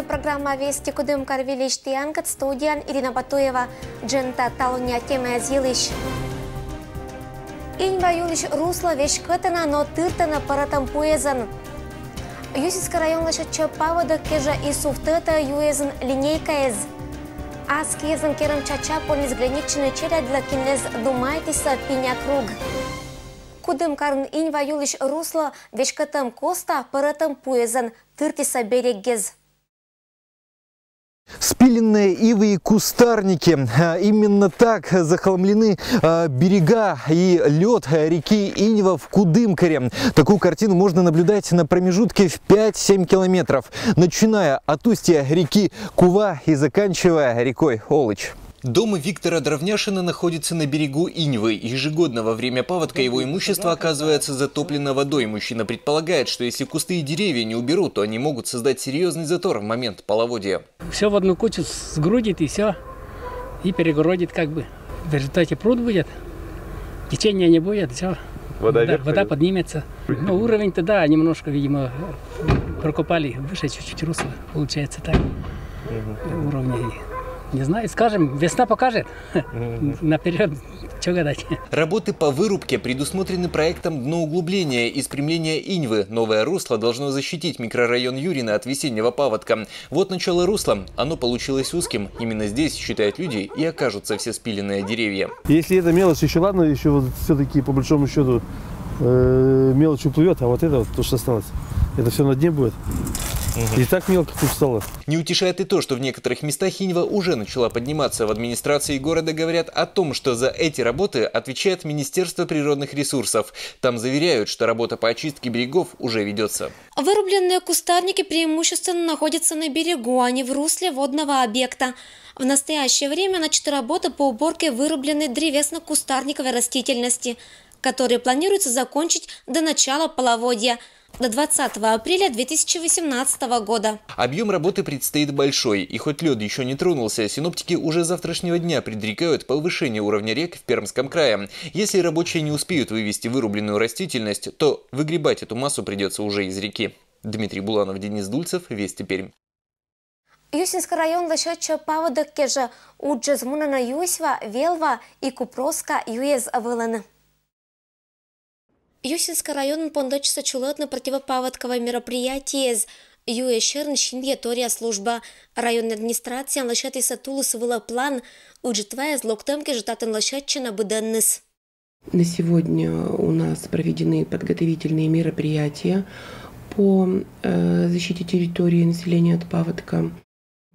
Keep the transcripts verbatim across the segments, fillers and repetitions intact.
Программа «Вести» Кудымкар выльысь тіянкӧд, студияын Ирина Батуева. Дженьыда талунъя темаяс йылысь. Иньва юлысь руслӧ веськӧтӧны, но тыртӧны пӧрӧтӧм пуэзӧн. Юсинскӧй район лӧсьӧдчӧ паводок кежӧ и сувтӧтӧ юэзын линейкаэз. Ас киӧзлӧн керӧм чача польліс Гриничнӧй челядьлы, кинлэсь думайтісӧ пиня круг. Кудымкарын иньва юлысь руслӧ веськӧтӧм коста пӧрӧтӧм пуэзӧн тыртісӧ береггез. Спиленные ивы и кустарники. А, именно так захолмлены, а, берега и лед реки Иньва в Кудымкаре. Такую картину можно наблюдать на промежутке в пять-семь километров, начиная от устья реки Кува и заканчивая рекой Олыч. Дом Виктора Дровняшина находится на берегу Иньвы. Ежегодно во время паводка его имущество оказывается затоплено водой. Мужчина предполагает, что если кусты и деревья не уберут, то они могут создать серьезный затор в момент половодья. Все в одну кучу сгрудит и все, и перегородит как бы. В результате пруд будет, течения не будет, все. Вода Да, вверх вода пойдёт? Поднимется. Ну, уровень-то, да, немножко, видимо, прокопали выше чуть-чуть русло, получается так. Уровня и не знаю, скажем, весна покажет. Наперед, что гадать. Работы по вырубке предусмотрены проектом дноуглубления и спрямления Иньвы. Новое русло должно защитить микрорайон Юрина от весеннего паводка. Вот начало русла. Оно получилось узким. Именно здесь, считают люди, и окажутся все спиленные деревья. Если это мелочь, еще ладно, еще вот все-таки по большому счету э, мелочь уплывет, а вот это вот, то, что осталось, это все на дне будет. И так мелко тут стало. Не утешает и то, что в некоторых местах Иньва уже начала подниматься. В администрации города говорят о том, что за эти работы отвечает Министерство природных ресурсов. Там заверяют, что работа по очистке берегов уже ведется. Вырубленные кустарники преимущественно находятся на берегу, а не в русле водного объекта. В настоящее время начаты работы по уборке вырубленной древесно-кустарниковой растительности, которые планируется закончить до начала половодья, до двадцатого апреля две тысячи восемнадцатого года. Объем работы предстоит большой, и хоть лед еще не тронулся, синоптики уже завтрашнего дня предрекают повышение уровня рек в Пермском крае. Если рабочие не успеют вывести вырубленную растительность, то выгребать эту массу придется уже из реки. Дмитрий Буланов, Денис Дульцев, Вести Пермь. Юсинскӧй район лӧсьӧдчӧ паводок кежӧ. Уджыс мунӧны юысь ва, вел ва и Купроска юэз вылын. Юсинскӧй районын пондӧдчисӧ чулӧтны противопаводковӧй мероприятиеяс. Юэз сьӧрын синйӧ торъя служба. Районнӧй администрацияын лӧсьӧдісны тулыс вылӧ план ыджыт ваыс локтӧм кежӧ татын лӧсьӧдчыны быдӧнныс. На сегодня у нас проведены подготовительные мероприятия по э, защите территории населения от паводка.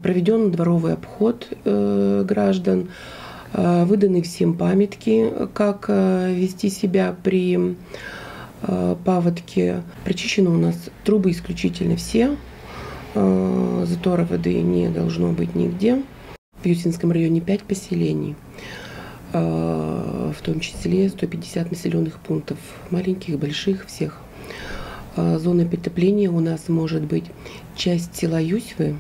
Проведен дворовый обход э, граждан, э, выданы всем памятки, как э, вести себя при э, паводке. Прочищены у нас трубы исключительно все, э, затора воды не должно быть нигде. В Юсинском районе пять поселений, э, в том числе сто пятьдесят населенных пунктов, маленьких, больших, всех. Э, Зоной подтопления у нас может быть часть села Юсьвы.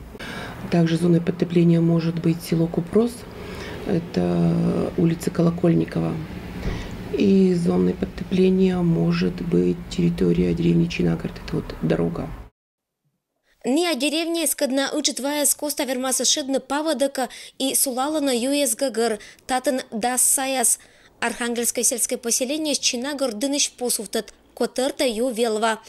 Также зоной подтопления может быть село Купрос, это улица Колокольникова. И зоной подтопления может быть территория деревни Чинагорт, это вот дорога. Ныа деревняяс, кӧдна ыджыт ваыс коста вермас ӧшӧдны паводокӧ, и сулалӧны юэз гӧгӧр. Татын дас саяс. Архангельскӧй сельскӧй поселениеыс Чинагорт дынысь посувтӧд, котӧртӧ ю вел ва.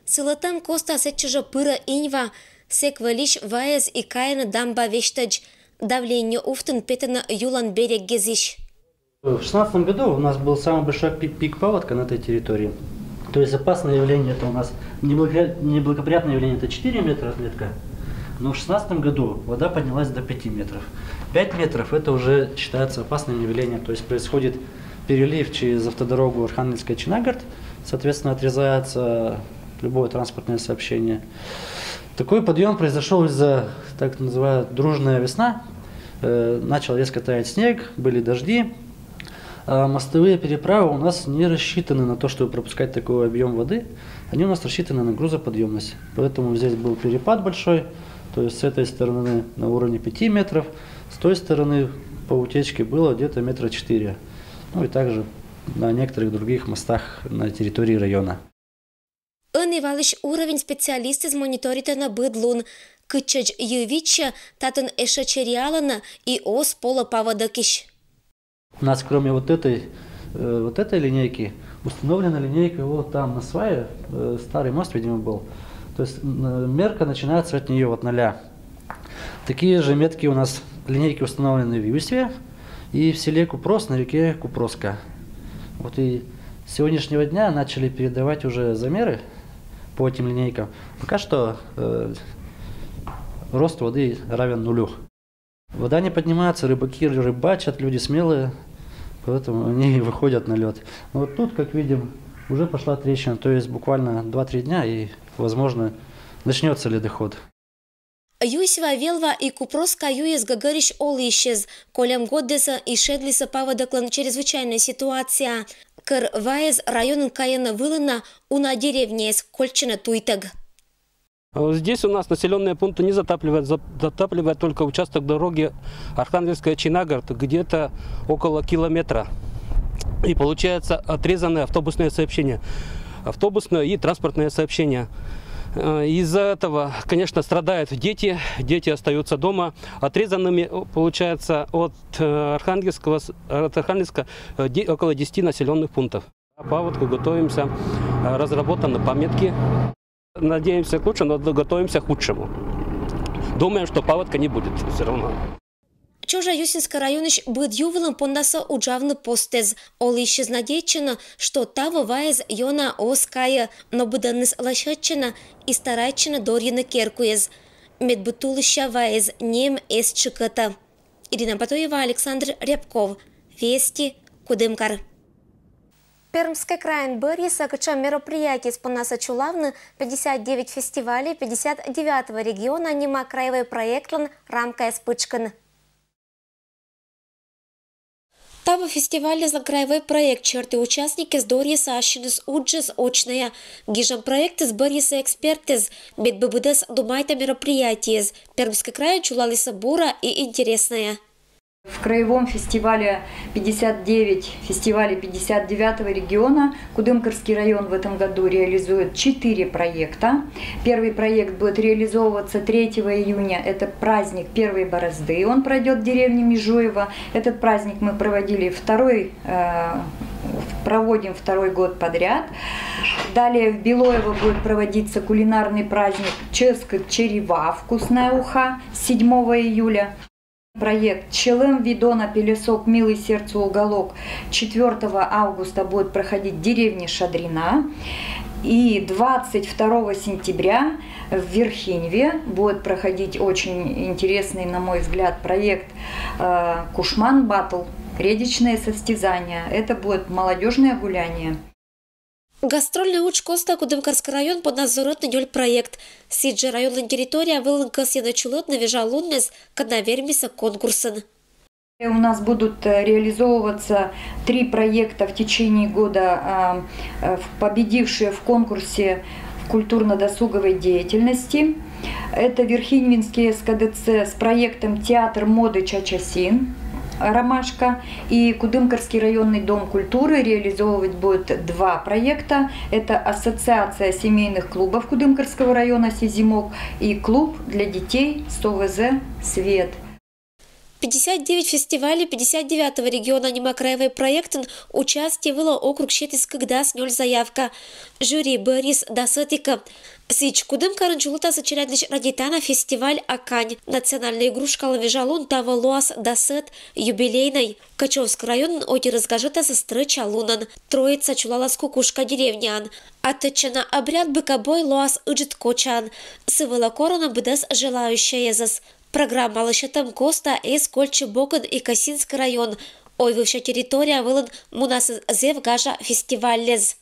Сылӧтӧм коста сэтчӧ жӧ пырӧ инь ва. Сэк вӧлісь ваыс и кайӧны дамба весьтӧдз. Давление увтын петӧны юлӧн береггезысь. В шестнадцатом году у нас был самый большой пик, пик паводка на этой территории. То есть опасное явление — это у нас неблагоприятное явление — это четыре метра отметка. Но в шестнадцатом году вода поднялась до пяти метров. Пять метров — это уже считается опасным явлением. То есть происходит перелив через автодорогу Архангельская — Чинагарт. Соответственно, отрезается любое транспортное сообщение. Такой подъем произошел из-за так называемая дружная весна. Э, начал резко таять снег, были дожди. А мостовые переправы у нас не рассчитаны на то, чтобы пропускать такой объем воды. Они у нас рассчитаны на грузоподъемность. Поэтому здесь был перепад большой. То есть с этой стороны на уровне пяти метров, с той стороны по утечке было где-то метра четыре. Ну и также на некоторых других мостах на территории района. Ӧні вылысь уровень специалистъяс мониторитӧны быд лун. Кытчӧдз йи виччӧ, татын эшӧ чериалӧны и оз полӧ паводокысь. У нас кроме вот этой, э, вот этой линейки установлена линейка вот там на свае, э, старый мост, видимо, был. То есть, м, мерка начинается от нее, вот ноля. Такие же метки у нас, линейки установлены в Юсьве и в селе Купрос на реке Купроска. Вот и с сегодняшнего дня начали передавать уже замеры по этим линейкам. Пока что, э, рост воды равен нулю. Вода не поднимается, рыбаки рыбачат, люди смелые, поэтому они выходят на лед. Но вот тут, как видим, уже пошла трещина, то есть буквально два-три дня и, возможно, начнется ледоход. Юсьва, Велва и Купроска юыс гӧгӧрысь олысьӧс. Кольӧм годӧс и шедлісны паводоклӧн чрезвычайнӧй ситуация. Кӧр ваыс районын кайӧны вылӧ на, уна деревняяс кольччӧны туйтӧг. Э, здесь у нас населённые пункты не затапливает, зап-, затапливает только участок дороги Архангельская — Чинагород, где-то около километра. И получается отрезанное автобусное сообщение. Автобусное и транспортное сообщение. Э, из-за этого, конечно, страдают дети, дети остаются дома. Отрезанными, э, получается, от, э, Архангельского с-, от Архангельска, э, де-, около десяти населённых пунктов. К паводку готовимся, э, разработаны пометки. Надеемся к лучшему, но готовимся к худшему. Думаем, что паводка не будет всё равно. Чужа-Юсинскӧй районысь быд ю вылын пондасӧ уджавны постэз. Олысьяс надейтчӧны, что таво ваыс ёна оз кайы, но быдӧнныс лӧсьӧдчӧны и старайтчӧны дорйыны керкуяс, медбӧ тулысся ваыс нэм эз тшыкӧтӧ. Ирина Батуева, Александр Рябков, Вести, Кудымкар. Пермскӧй крайын бӧрйисӧ, кутшӧм мероприятиеяс поннасӧ чулавны пятьдесят девять фестивалей пятьдесят девятого региона нима краевӧй проектлӧн рамкаяс пытшкын. Таво фестивальяслӧн краевӧй проект серти участникъяс дорйисӧ ассьыныс уджыс очнӧя. Гижӧм проектыс бӧрйисӧ экспертъяс, медбӧ быдӧс думайта мероприятиеяс. Пермскӧй крайын чулалісны бура и интереснӧя. В краевом фестивале пятьдесят девять, фестивале пятьдесят девятого региона Кудымкарский район в этом году реализует четыре проекта. Первый проект будет реализовываться третьего июня. Это праздник Первой Борозды. Он пройдёт в деревне Межуево. Этот праздник мы проводили второй, э, проводим второй год подряд. Далее в Белоево будет проводиться кулинарный праздник «Ческыт черива, вкусная уха» с седьмого июля. Проект «Чылым видона пелесок, милый сердцу уголок» четвёртого августа будет проходить в деревне Шадрина. И двадцать второго сентября в Верхиньве будет проходить очень интересный, на мой взгляд, проект, э, «Кушман Баттл», «Редичное состязание». Это будет молодёжное гуляние. Гастрольнӧй удж коста Кудымкарскӧй район понас зорӧтны нёль проект. Сідзжӧ районлӧн территория вылын кӧсйӧны чулӧдны вежалуннас, кӧні вермисӧ конкурсын. У нас будут, э, реализовываться три проекта в течение года, а, э, в-, победившие в конкурсе в культурно-досуговой деятельности. Это Верхиньвинский С К Д Ц с проектом «Театр моды Чачасин», «Ромашка», и Кудымкарский районный дом культуры реализовывать будет два проекта. Это Ассоциация семейных клубов Кудымкарского района «Сизимок» и клуб для детей с О В З «Свет». Пятьдесят девять фестивалей пятьдесят девятого региона нима краевӧй проектын участие вылӧ округ сетіс кыкдас нёль заявка. Жюри бӧрйис дасӧдз кӧ. Сідз, Кудымкарын чулӧтасны челядьлысь радейтана фестиваль «Акань». Национальнӧй игрушкалӧн вежалун таво лоас дасӧд, юбилейнӧй. Качевскӧй районын отирыс гажӧдасны стӧча лунӧн. Троица чулалас Кукушка деревняын. А тӧдчана обряд «Быкабой» лоас ыджыд кочаӧн. Сы вылӧ корӧны быдӧс желающӧйясӧс. Программалы сетӧм коста эз кольччы бокын и Косинскӧй район. Ойвывса территория вылын мунасны зэв гажа фестивальяс.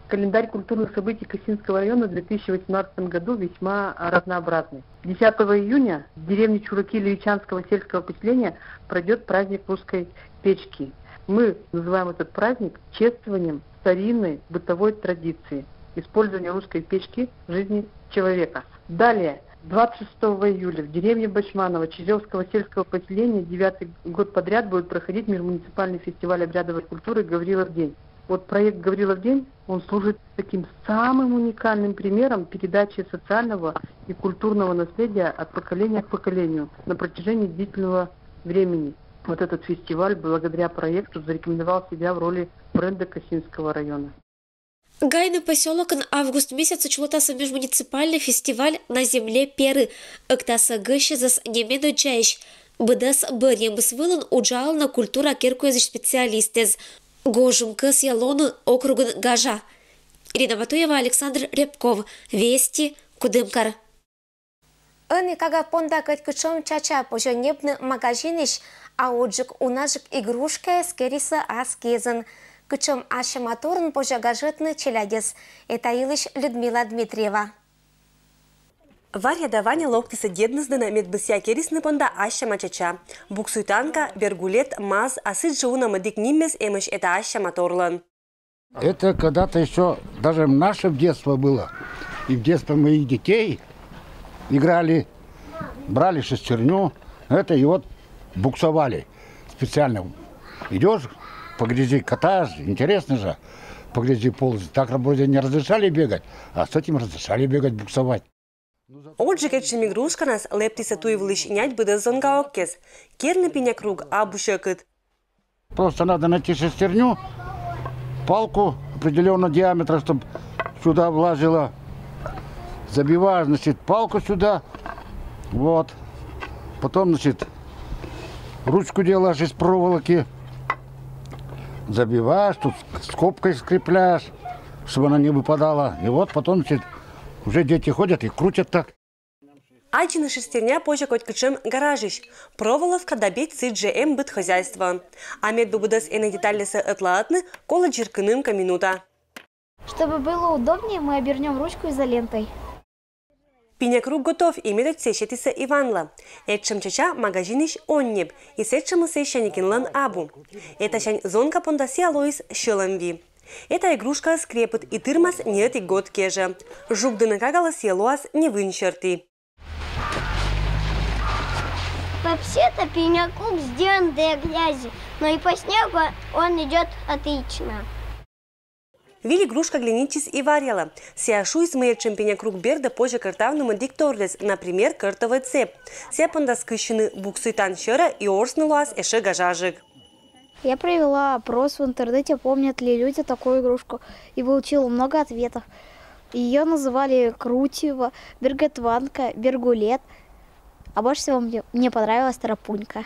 Календарь культурных событий Косинского района в две тысячи восемнадцатом году весьма разнообразный. Десятого июня в деревне Чураки Левичанского сельского поселения пройдёт праздник русской печки. Мы называем этот праздник чествованием старинной бытовой традиции использования русской печки в жизни человека. Далее, двадцать шестого июля в деревне Бачманово Чижевского сельского поселения девятый год подряд будет проходить межмуниципальный фестиваль обрядовой культуры «Гаврилов день». Вот проект «Гаврилов день», он служит таким самым уникальным примером передачи социального и культурного наследия от поколения к поколению на протяжении длительного времени. Вот этот фестиваль благодаря проекту зарекомендовал себя в роли бренда Косинского района. Гайны посёлокын август месяцын чулатаса межмуниципальный фестиваль «На земле Перы». Ӧктаса гӧсьӧзыс немен ӧддьӧысь. Быдӧс бӧрйӧмыс вылын уджалӧны культура керкуэзысь специалистэз. Гожӧм кӧсйӧ лоны округын гажа. Ирина Матуева, Александр Рябков, Вести, Кудымкар. Ӧні кага понда кӧть кутшӧм чача позьӧ ньӧбны магазинысь, а уджык унаджык игрушкаэз керисӧ ас кизын. Кутшӧм ассяма торйӧн позьӧ гажӧдны челядьӧс, эта йылысь Людмила Дмитриева. Варя да Ваня локтісӧ дедныс дінӧ, медым сійӧ керисны понда ассяма чача. Буксуйтанка, бергулет, маз, а сідзжӧ уна мӧдік ниммес эмӧсь эта ассяма торйӧн. Это когда-то еще даже наше в детство было. И в детство моих детей играли, брали шестерню, это и вот буксовали специально. Идешь по грязи, катаешь, интересно же, по грязи ползать. Так вроде не разрешали бегать, а с этим разрешали бегать, буксовать. Уджык этшӧм игрушканас лэптісӧ туй вылысь нять быдӧс зонкаӧс. Керны пиня круг абу сьӧкыд. Просто надо найти шестерню, палку определенного диаметра, чтобы сюда влазила. Забиваешь, значит, палку сюда. Вот. Потом, значит, ручку делаешь из проволоки. Забиваешь, тут скобкой скрепляешь, чтобы она не выпадала. И вот потом, значит, уже дети ходят и крутят так. Аддзыны шестерня позьӧ кӧть кутшӧм гаражысь. Проволока да беть сідзжӧ эм быд хозяйствоын. А медым быдӧс энӧ детальнасӧ ӧтлаӧдны, колӧ дзиркыны кӧмита. Чтобы было удобнее, мы обернём ручку изолентой. Пиня круг готов, и медводз сійӧ сетісӧ Иванлы. Этшӧм чача магазинысь он ньӧб, и сэтшӧмыс сэсся некинлӧн абу. Этасянь зонка понда сійӧ лоис сьӧлӧмви. Эта игрушкаыс крепыд и тырмас ньӧти год кежӧ. Жугдыны кагалы сійӧ лоас не вынсьӧрті. Вообще-то пиня круг сделан для грязи, но и по снегу он идет отлично. Виль игрушка глинитчис и Варялы. Сійӧ шуис, мый этшӧм пиня круг бердӧ позьӧ кӧртавны мӧдік торъяс, например, кӧртовӧй цеп. Сійӧ пондас кыссьыны буксуйтан сьӧрӧ, и орсны лоас ещӧ гажаджык. Я провела опрос в интернете, помнят ли люди такую игрушку, и получила много ответов. Ее называли Крутево, Берготванка, Бергулет. А больше всего мне, мне понравилась Тарапунька.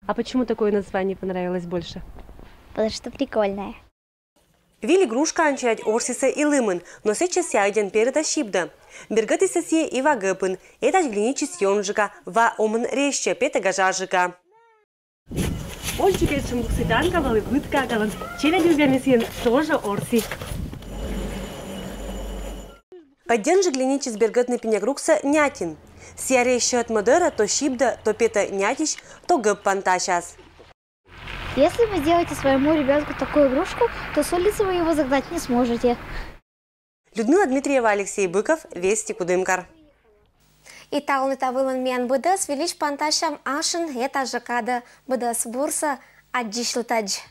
А почему такое название понравилось больше? Потому что прикольная. Виль игрушкаӧн челядь орсісӧ и лымын, но сэтчӧ сійӧ ӧдйӧн перӧда сибдӧ. Бергӧдісӧ сійӧ и ва гӧпын, этадз глинитчис ёнджыка, ва омын резчӧ, петӧ гажаджыка. Ольчик этшӧм буксуйтанка вӧлі быд кагалӧн, челядь увъя ме сійӧн тоже орси. Ӧдйӧнджык глинитчис бергӧдны пиня кругсӧ нятьын. Сійӧ резчӧ ӧтмӧ дӧрӧ, то сибдӧ, то петӧ нятьысь, то гӧп пантасяс. Если вы сделаете своему ребенку такую игрушку, то с улицы вы его загнать не сможете. Людмила Дмитриева, Алексей Быков, Вести, Кудымкар. И талун та вылын миян быдӧс. Вильысь пантасям ашын этажӧ кадӧ. Быдӧс бурсӧ, аддзысьлытӧдз.